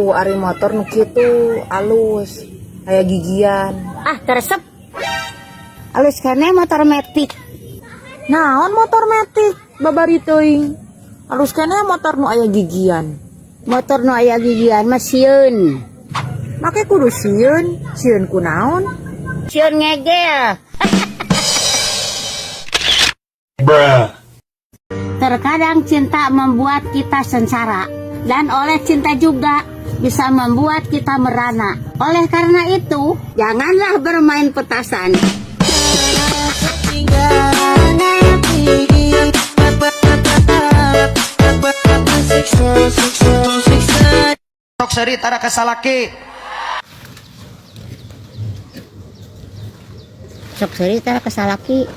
Tuh, ari motor nu kitu alus, aya gigian. Ah, teu resep. Alus keneh motor metik. Naon motor metik babari teuing. Alus keneh motor nu aya gigian. Motor nu aya gigian mah sieun. Make kudu sieun, sieun ku naon? Sieun ngegel. Bruh. Terkadang cinta membuat kita sengsara dan oleh cinta juga bisa membuat kita merana. Oleh karena itu, janganlah bermain petasan. Sok seuri tara ka salaki. Sok seuri tara ka salaki.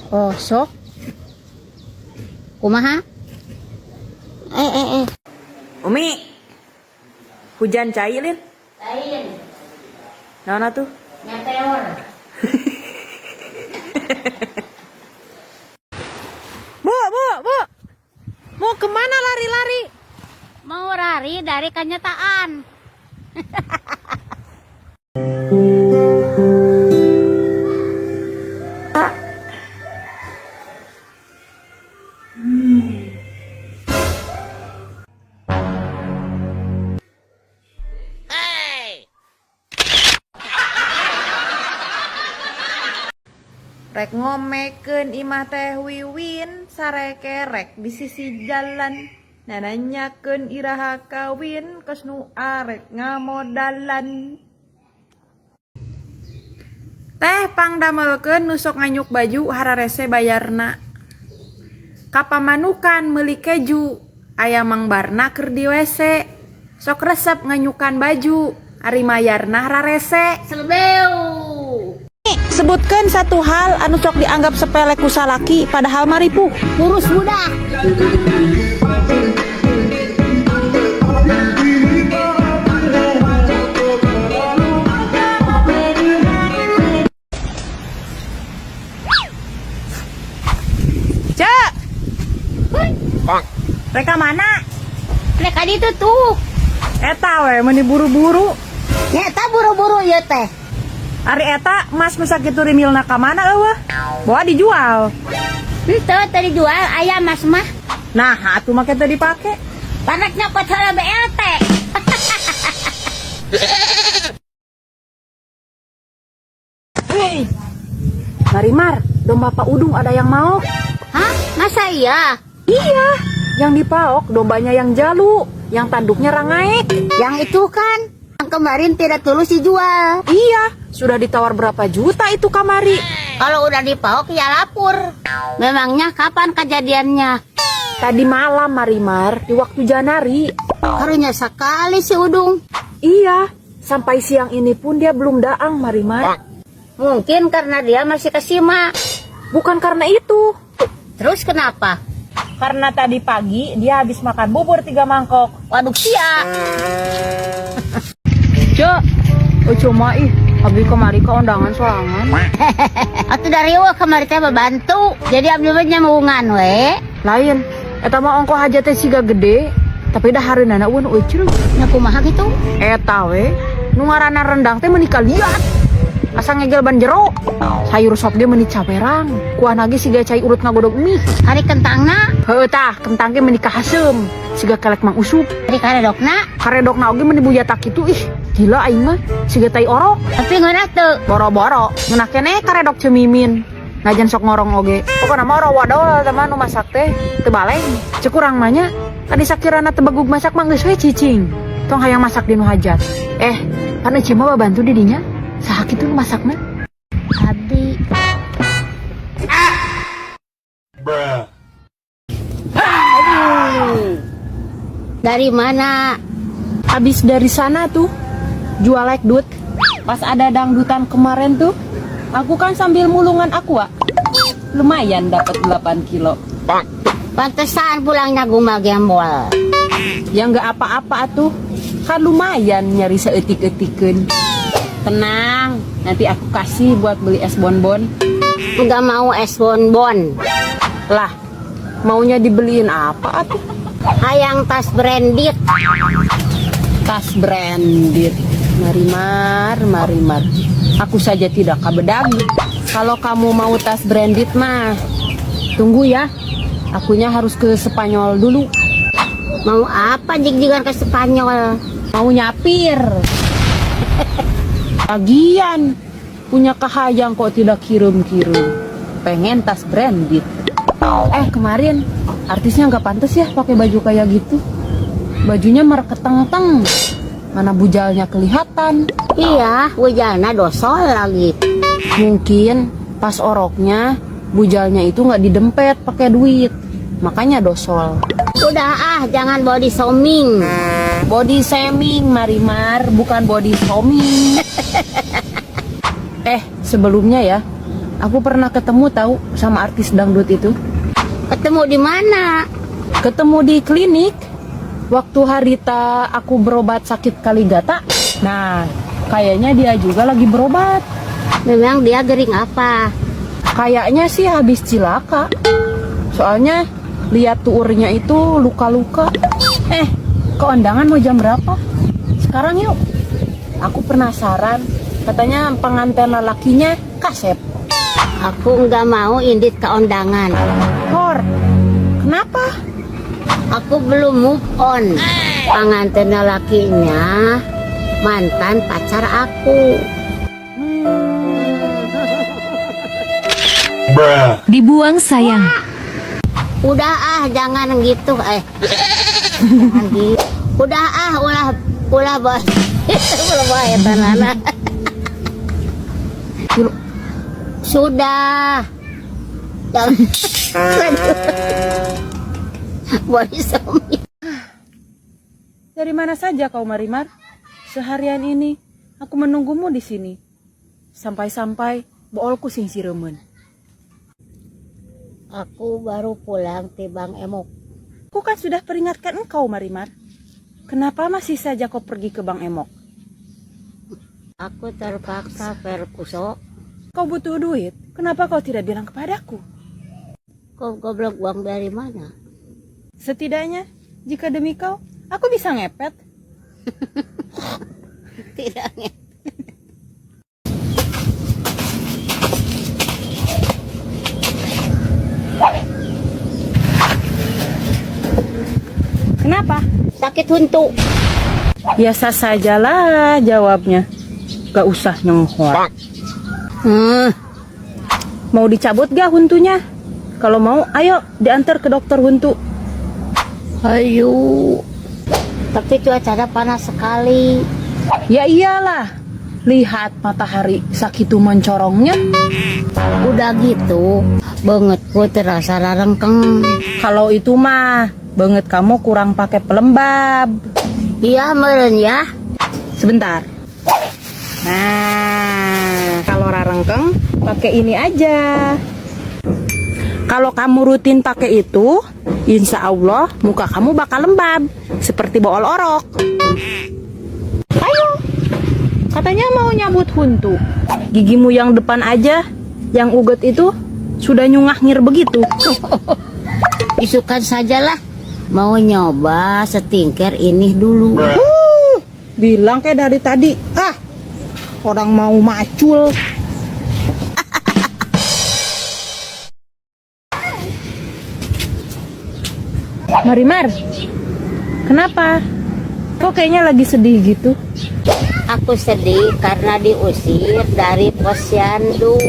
Oh, sok. Kumaha? Eh. Umi, hujan cai lin? Lain, Naon atuh? Meteor. Bu, bu, bu. Mau kemana lari-lari? Mau lari dari kenyataan. Rek ngomekeun imah teh Wiwin sarekerek di sisi jalan. Nananyakeun iraha kawin kos nu arek ngamodalan. Teh pangdamelkeun nu sok nganyuk baju hararese bayarna. Ka pamanukan meuli keju aya Mang Barna keur di WC. Sok resep nganyukan baju ari mayarna hararese. Selebeu. Sebutkan satu hal anu sok dianggap sepele ku salaki padahal mah ripuh. Ngurus budak. Cek. Rek ka mana? Rek ka ditu tuh. Eta we meuni buru-buru. Nyata buru-buru ieu teh. Ari eta emas nu sakitu rimilna ka mana eueuh? Bawa dijual. Henteu teu dijual aya emas mah. Nah, atuh make teu dipake. Panak nyokot heula BLT. Hei. Marimar, domba Pak Udung ada yang mau? Hah? Masa iya? Iya, yang dipaok dombanya yang jalu, yang tanduknya rangaek. Yang itu kan yang kemarin tidak tulus dijual. Iya, sudah ditawar berapa juta itu kamari. Kalau udah dipaok ya lapor. Memangnya kapan kejadiannya? Tadi malam Marimar, di waktu Janari. Karunya sekali si Udung. Iya, sampai siang ini pun dia belum daang Marimar. Mungkin karena dia masih kesima. Bukan karena itu. Terus kenapa? Karena tadi pagi dia habis makan bubur 3 mangkok. Waduh sia. Cek, oh cuma ih, abdi kemari ke undangan sorangan. Atuh dari wah kemari teh babantu. Jadi abdi mah nyamungan we. Lain, eta mah ongkoh aja teh siga gede, tapi dah hareunana eueun eucrug. Nya kumaha gitu? Eta we, nu ngaranna rendang teh meuni kaliat. Asa ngegel ban jero. Sayur sop ge meuni cawerang. Kuah nage siga cai urut ngagodog mie. Hari kentangna, Heueuh tah, kentang ge meuni kahaseum. Siga kelek Mang Usup. hari karedokna, Karedokna oge meuni bujatak kitu ih. Gila aing mah, siga tai orok. Tapi ngeunah teu. Boro-boro, ngeunah keneh karedok cemimin. Najan sok ngorong oge. Pokona mah oro wadol eta mah nu masak teh teu baleng. Cek urang mah nya, tadi sakirana teu begug masak mah geus we cicing. Tong hayang masak di nu hajat. Pan ece mah babantu di dinya. Saha kitu nu masakna? Abdi. Bruh. Dari mana? Habis dari sana tuh jual lekdut. Pas ada dangdutan kemarin tuh, aku kan sambil mulungan aqua. Lumayan dapat 8 kilo. Pantesan pulangnya gumal gembol. Ya nggak apa-apa tuh. Kan lumayan nyari seetik-etikeun. Tenang, nanti aku kasih buat beli es bonbon. Nggak mau es bonbon. Lah, maunya dibeliin apa atuh? Hayang tas branded. Tas branded. Marimar, Marimar. Aku saja tidak kabedag. Kalau kamu mau tas branded mah, tunggu ya. Akunya harus ke Spanyol dulu. Mau apa jig-jigan ke Spanyol? Mau nyapir. Lagian punya kahayang kok tidak kirim-kirim. Pengen tas branded. Eh, kemarin artisnya nggak pantas ya pakai baju kayak gitu. Bajunya merek keteng-teng. Mana bujalnya kelihatan. Iya, bujalna dosol lagi. Mungkin pas oroknya bujalnya itu nggak didempet pakai duit. Makanya dosol. Udah ah, jangan body shaming. Body shaming, Marimar, bukan body shaming. Eh, sebelumnya ya, aku pernah ketemu tahu sama artis dangdut itu. Ketemu di mana? Ketemu di klinik waktu harita aku berobat sakit kaligata. Nah, kayaknya dia juga lagi berobat. Memang dia gering apa? Kayaknya sih habis cilaka. Soalnya lihat tuurnya itu luka-luka. Eh, ke undangan mau jam berapa? Sekarang yuk. Aku penasaran. Katanya pengantin lelakinya kasep. Aku nggak mau indit ke undangan. Hor, kenapa? Aku belum move on. Pengantin lakinya mantan pacar aku. Bruh. Dibuang sayang. Udah ah, jangan gitu eh. Jangan gitu. Udah ah, ulah ulah bos. Ulah bae tanana. Sudah. Jangan. Body shaming. Dari mana saja kau, Marimar? Seharian ini aku menunggumu di sini. Sampai-sampai boolku sing siremen. Aku baru pulang ti Bang Emok. Aku kan sudah peringatkan engkau, Marimar. Kenapa masih saja kau pergi ke Bang Emok? Aku terpaksa perkuso. Kau butuh duit, kenapa kau tidak bilang kepadaku? Kau goblok, uang dari mana? Setidaknya, jika demi kau, aku bisa ngepet. Tidak. Kenapa? Sakit huntu. Biasa sajalah jawabnya. Gak usah nyenghor. Mau dicabut gak huntunya? Kalau mau, ayo diantar ke dokter huntu. Ayo. Tapi cuacanya panas sekali. Ya iyalah. Lihat matahari sakitu mencorongnya. Udah gitu, beungeutku terasa rarengkeng. Kalau itu mah, beungeut kamu kurang pakai pelembab. Iya meren ya. Sebentar. Nah, kalau rarengkeng pakai ini aja. Kalau kamu rutin pakai itu, insya Allah muka kamu bakal lembab seperti bool orok. Ayo, katanya mau nyabut huntu. Gigimu yang depan aja, yang uget itu sudah nyungah ngir begitu. Isukan sajalah. Mau nyoba skincare ini dulu. Bilang kayak dari tadi, ah, orang mau macul. Marimar, kenapa? Kok kayaknya lagi sedih gitu? Aku sedih karena diusir dari posyandu.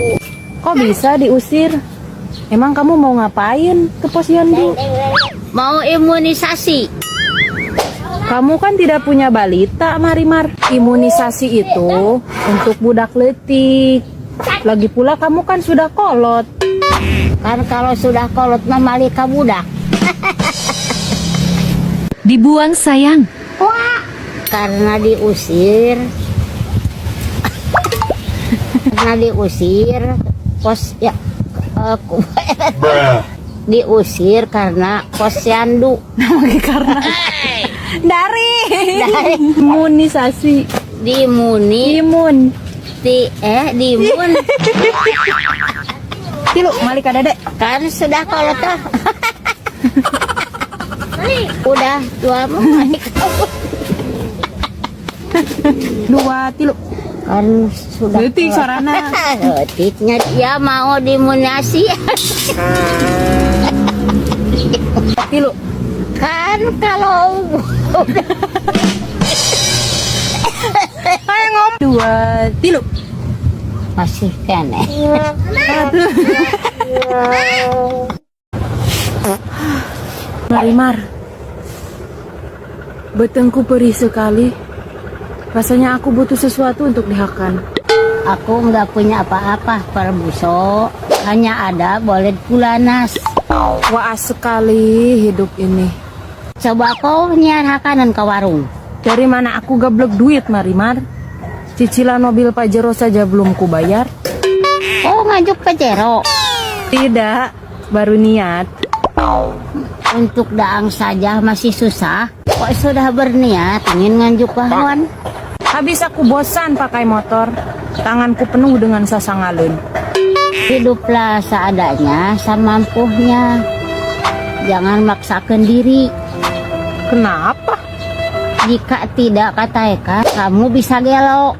Kok bisa diusir? Emang kamu mau ngapain ke posyandu? Mau imunisasi. Kamu kan tidak punya balita, Marimar. Imunisasi itu untuk budak leutik. Lagi pula kamu kan sudah kolot. Kan kalau sudah kolot mah malih ka budak. Dibuang sayang. Karena diusir. Karena diusir pos ya aku Bruh. diusir karena posyandu. Karena dari Dari imunisasi dimuni imun. di dimun. Tilu, malih ka Dede. Kan sudah kolot tuh. Udah tua mau. Dua, tilu. Kan sudah. Leutik sorana. Leutiknya dia mau dimunasi. Tilu. Kan kalau Ayo ngomong. Dua, tilu. Masih kan. Satu. Marimar. Beuteungku perih sekali. Rasanya aku butuh sesuatu untuk dihakan. Aku nggak punya apa-apa, Perbuso. Hanya ada boled bulanas. Waas sekali hidup ini. Coba kau nyiar hakanan ke warung. Dari mana aku gablek duit, Marimar? Cicilan mobil Pajero saja belum kubayar. Oh, ngajuk Pajero. Tidak, baru niat. Untuk daang saja masih susah. Kok sudah berniat ingin nganjuk pohon? Habis aku bosan pakai motor, tanganku penuh dengan sasangalun. Hiduplah seadanya, samampunya. Jangan maksakan diri. Kenapa? Jika tidak, kata Eka, kamu bisa gelo.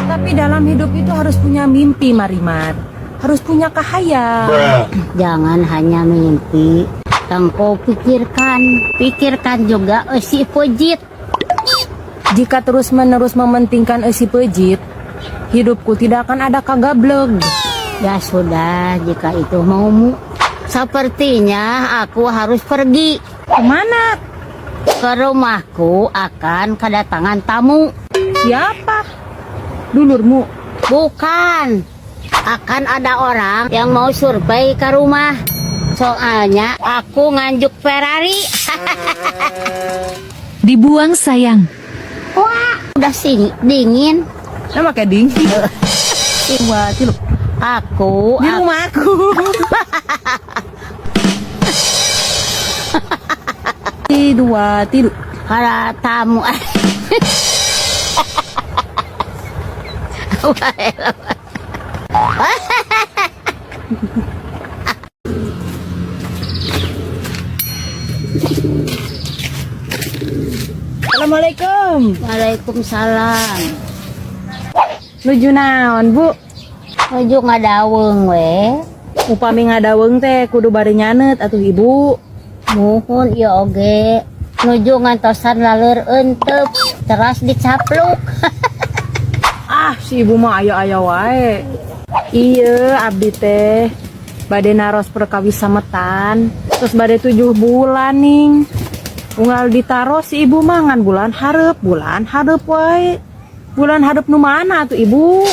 Tapi dalam hidup itu harus punya mimpi, Marimar. Harus punya kahayang. Bruh. Jangan hanya mimpi. Yang kau pikirkan, pikirkan juga eusi peujeut. Jika terus-menerus mementingkan eusi peujeut, hidupku tidak akan ada kagablek. Ya sudah, jika itu maumu. Sepertinya aku harus pergi. Kemana? Ke rumahku akan kedatangan tamu. Siapa? Dulurmu? Bukan. Akan ada orang yang mau survei ke rumah. Soalnya aku nganjuk Ferrari. Dibuang sayang. Wah, udah sing dingin. Nah, pakai dingin. Dua, tilu. Aku, Di rumah aku. Dua, tilu. Para tamu. Assalamualaikum. Waalaikumsalam. Nuju naon, Bu? Nuju ngadaweung we. Upami ngadaweung teh kudu bari nyaneut atuh, Ibu. Muhun, ieu oge. Nuju ngantosan laleur entep teras dicapluk. Ah, si ibu mah aya-aya wae. Iya, abdi teh bade naros perkawis sametan. Terus bade 7 bulan ning. Unggal ditaros si ibu mah ngan bulan hareup wae. Bulan hareup nu mana tuh, Ibu?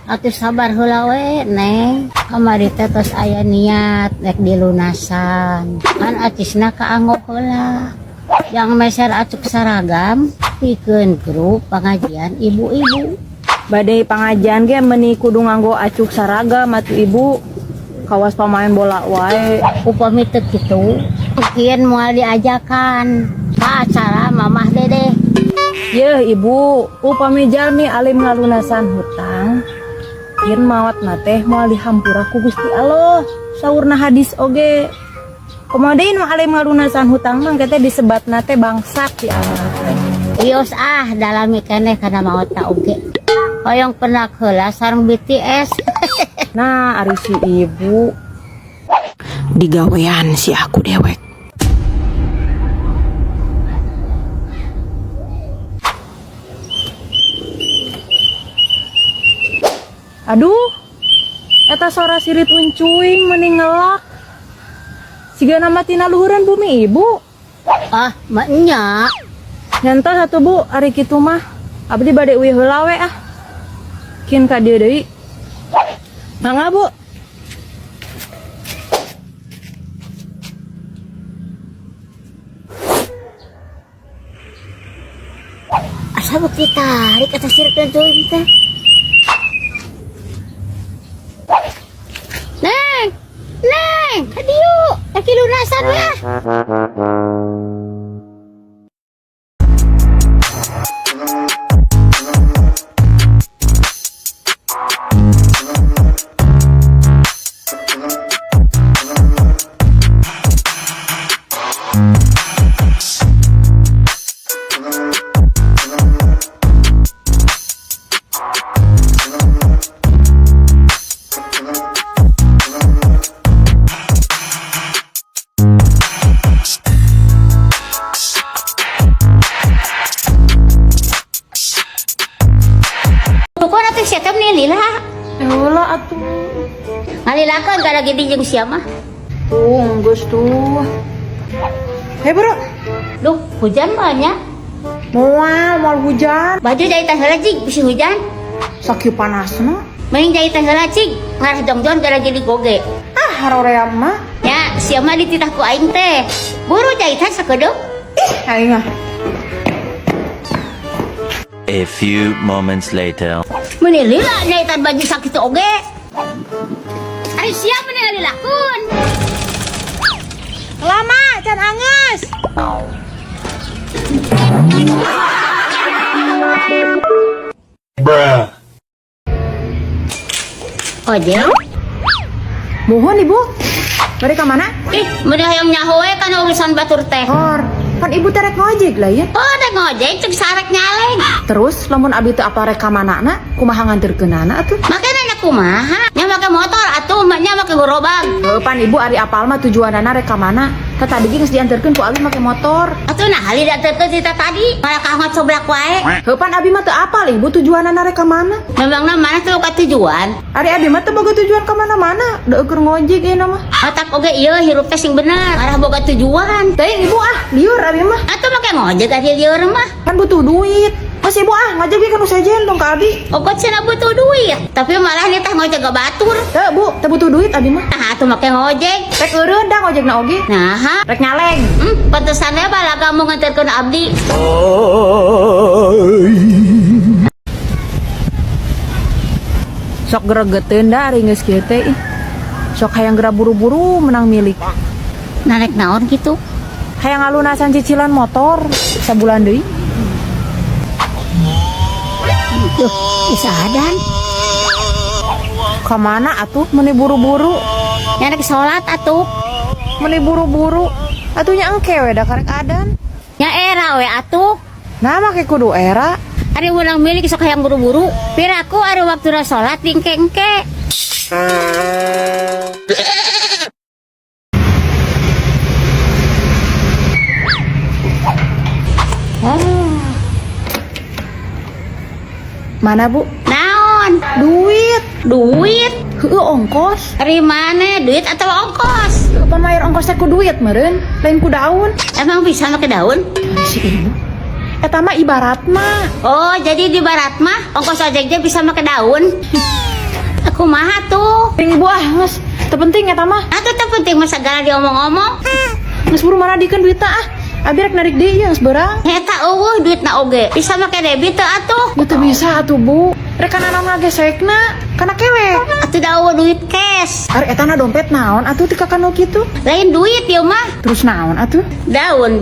Atuh sabar heula we, Neng. Kamari teh tos aya niat rek dilunasan. Kan acisna kaanggo heula. Yang meser acuk seragam pikeun grup pengajian ibu-ibu. Bade pangajian ge meni kudu nganggo acuk saragam atuh, Ibu. Kawas pemain bola wae. Upami teu kitu, mungkin moal diajakan ka acara Mamah Dedeh. Yeuh, Ibu, upami jalmi alim ngalunasan hutang, yen mawatna teh moal dihampura ku Gusti Allah. Saurna hadis oge. Komo deui nu alim ngalunasan hutang mah teh disebatna teh bangsat di akhirat teh. Wios ah, dalami keneh kana maot ta oge. Hoyong pendak heula sareng BTS. Nah, ari si ibu. Digawean si aku dewek. Aduh, eta sora sirit uncuing meni ngelak. Siga nama tina luhuran bumi, Ibu. Ah, maknya. Nyantos atuh, Bu, ari kitu mah. Abdi bade uih heula we ah. Kin ka dieu deui. Mangga, Bu. Asa beuki ditarik eta sirit uncuing teh. Neng, Neng, kadieu, rek dilunasan we ah. Gara-gini jeung sia mah. Tuh, geus tuh. Hei, bro. Duh, hujan banyak. Moal, moal hujan. Baju jahitan heula cing, bisi hujan. Sakieu panasna. Mending jahitan heula cing, ngarah jongjon gara-gini goge. Ah, haroream mah. Ya, sia mah dititah ku aing teh. Buru jahitan sakedeung. Ih, aing ah. A few moments later. Meni lila jahitan baju sakitu oge. Ari sia meni lilakun. Lama, can anges. Bruh. Ojek. Mohon ibu. Bari ka mana? Ih, meni hayang nyaho we kana urusan batur teh. Hor, pan ibu terek ngojek lah ya. Oh, rek ngojek cek sarek nyaleng. Terus lamun abi teu apal rek ka manana, kumaha nganterkeunana atuh? Make nanya kumaha? Nya make motor atuh, nya make gerobak. Heuh, pan ibu ari apal mah tujuanana rek ka mana? Tah tadi ge geus dianterkeun ku abi make motor. Atuh nah hali dianterkeun cerita tadi, malah ka ngocoblak wae. Heuh, pan abi mah teu apal ibu tujuanana rek ka mana? Memangna mana tuh ka tujuan? Ari abi mah teu boga tujuan ka mana-mana, da eueuh ngojek ieu mah. Otak oge ieu hirup teh sing bener, arah boga tujuan. Teuing ibu ah, liur abi mah. Atuh make ngojek ari lieur mah. Kan butuh duit. Mas ibu ah, ngojek ge kan sejen dong ka abi. Ogot cenah butuh duit, tapi malah nitah ngojek ke batur. Teu bu, teu butuh duit abi mah. Nah, atuh make ngojek. Rek eureun da ngojekna oge. Nah, Rek nyaleng. Pantesan we balaga mau nganterkeun abdi. Sok gregeteun da ari geus kieu teh ih. Sok hayang geura buru-buru menang milik. Narek naon kitu? Hayang ngalunasan cicilan motor sabulan deui. Duh, bisa adan. Ka mana atuh meuni buru-buru? Nya rek salat atuh. Meuni buru-buru. Atuh nya engke we da karek adan. Nya era we atuh. Nah make kudu era. Ari menang milik sok hayang buru-buru. Piraku ari waktu salat dingke-engke. Mana bu? Naon? Duit. Duit? Heueuh ongkos. Ari mana? Duit atau ongkos? Kapan bayar ongkosnya ku duit meureun? Lain ku daun. Emang bisa make daun? Si ibu. Eta mah ibarat mah. Oh, jadi di barat mah ongkos ojeknya bisa make daun. Aku mah tuh. Ting ibu ah geus. Teu penting eta mah. Atuh teu penting mah sagala diomong-omong. Geus buru maradikeun duitna ah. Abi rek narik deui geus beurang. Eta eueuh duitna oge. Bisa make debit teu atuh? Ya teu bisa atuh bu. Rek kana naon ngagesekna? Kana kelek. Atuh da eueuh duit cash. Ari eta na dompet naon atuh teu kakano kitu? Lain duit ieu mah, Terus naon atuh? daun.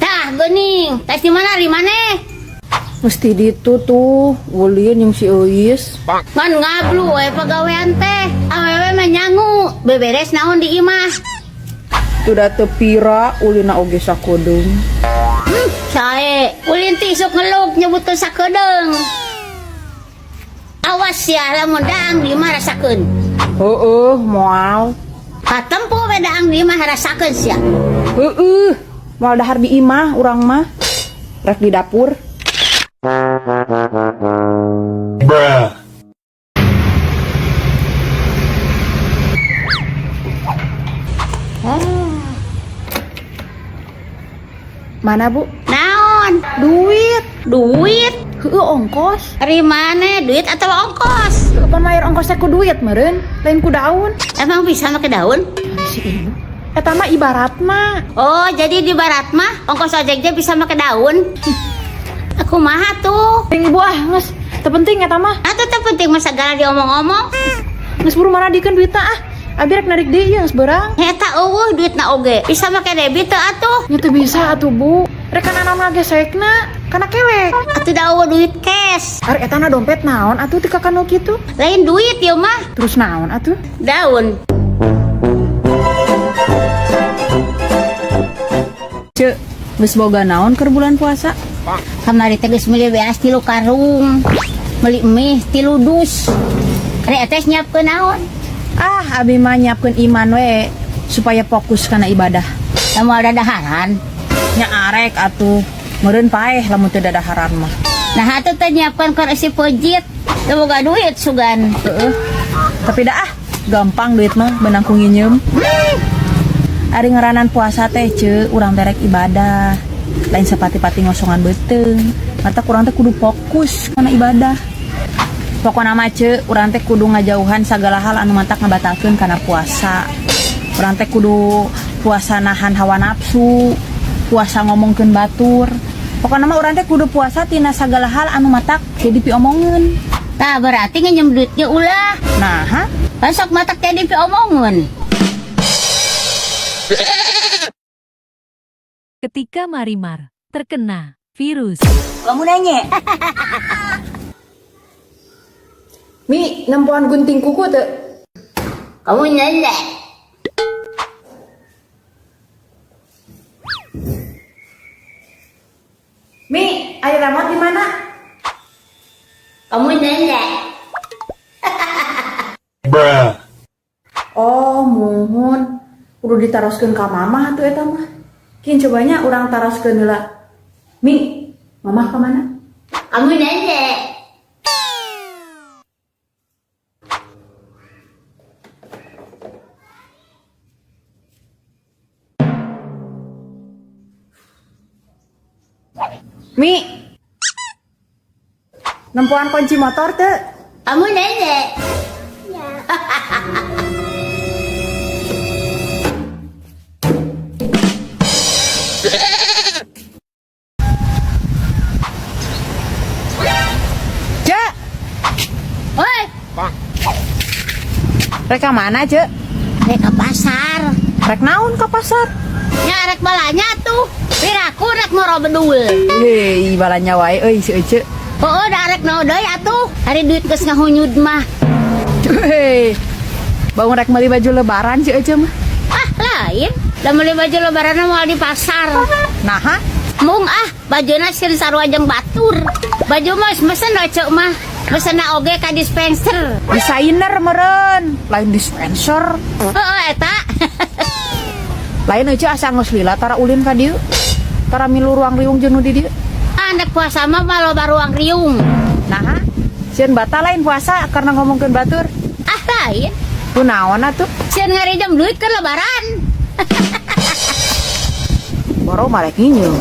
Tah, geuning. Tas di mana di mana? Mesti ditu tuh, ulin yang si Euis. Ngan ngablu we pagawean teh. Awewe mah nyangu, beberes naon di imah. Udah teu pira ulina oge sakodeung. Sae, ulin ti isuk ngeluk nyebutkeun sakedeung. Awas ya lamun daang di imah rasakeun. Heueuh, moal. Katempo we daang di imah rasakeun sia. Heueuh, moal dahar di imah urang mah. Rek di dapur. Bruh. Mana bu? Naon? Duit. Duit? Heueuh ongkos. Ari mana? Duit atau ongkos? Kapan bayar ongkosnya ku duit meureun? Lain ku daun. Emang bisa make daun? Si ibu. Eta mah ibarat mah. Oh, jadi di barat mah ongkos ojeknya bisa make daun. Aku mah tuh. Ting ibu ah geus. Teu penting eta mah. Atuh teu penting mah sagala diomong-omong. Geus buru maradikeun duitna ah. Abi rek narik deui geus beurang. Eta eueuh duitna oge. Bisa make debit teu atuh? Ya teu bisa atuh bu. Rek kana naon ngagesekna? Kana kelek. Atuh da eueuh duit cash. Ari eta na dompet naon atuh teu kakano kitu? Lain duit ieu mah, Terus naon atuh? daun. Cek, geus boga naon keur bulan puasa? Kamari teh geus meuli beas 3 karung. Meuli mie 3 dus. Ari eta nyiapkeun naon? Ah, abi mah nyiapkeun iman we supaya fokus kana ibadah. Moal dadaharan. Nya arek atuh. Meureun paeh lamun teu dadaharan mah. Nah, atuh teh nyiapkan kursi pojit. Teu boga duit sugan. Heeh. Tapi dah ah, gampang duit mah benang ku nginjem. Ari ngaranan puasa teh ce, urang terek ibadah. Lain sepati-pati ngosongan beuteung. Mata kurang teh kudu fokus kana ibadah. Pokona mah ce, urang teh kudu ngajauhan sagala hal anu matak ngabatalkeun kana puasa. Urang teh kudu puasa nahan hawa nafsu, puasa ngomongkeun batur. Pokona mah urang teh kudu puasa tina sagala hal anu matak jadi piomongeun. Tah berarti nginjem duitnya ulah. Nah, ha? Kan sok matak jadi piomongeun. Ketika Marimar terkena virus. Kamu nanya. Mi, nempoan gunting kuku teu? Kamu nanya. Mi, air remote di mana? Kamu nanya. Bruh. Oh, muhun. Kudu ditaroskeun ka mamah atuh eta mah. Kin cobanya urang taroskeun heula. Mi, mamah ka mana? Kamu nanya. Mi. Nempoan kunci motor teu? Kamu nanya. Cek, Woi, rek ka mana, Cek? rek ke pasar. Rek naon ka pasar? Nya rek balanya tuh. Piraku rek moro bedul. Hei, balanya wae euy si Ece. Oh, da rek naon deui atuh. Hari duit geus ngahunyud mah. Hei. Bangun rek meuli baju lebaran si Ece mah. Ah, lain. Da meuli baju lebaran mah di pasar. Nah, ha? Mung ah, bajuna sieun sarua jeung batur. Baju mah geus mesen we ceuk mah. Mesenna oge ka dispenser. Desainer meren, lain dispenser. Heeh eta. Lain Ece asa geus lila tara ulin ka dieu. Tara milu ruang riung jeung nu di dieu. Anak puasa mah loba ruang riung. Nah, ha? Sieun batal lain puasa karena ngomongkeun batur. Ah, lain. Kunaon atuh? Sieun ngarijam duit ke lebaran. Boro marek nginyeum.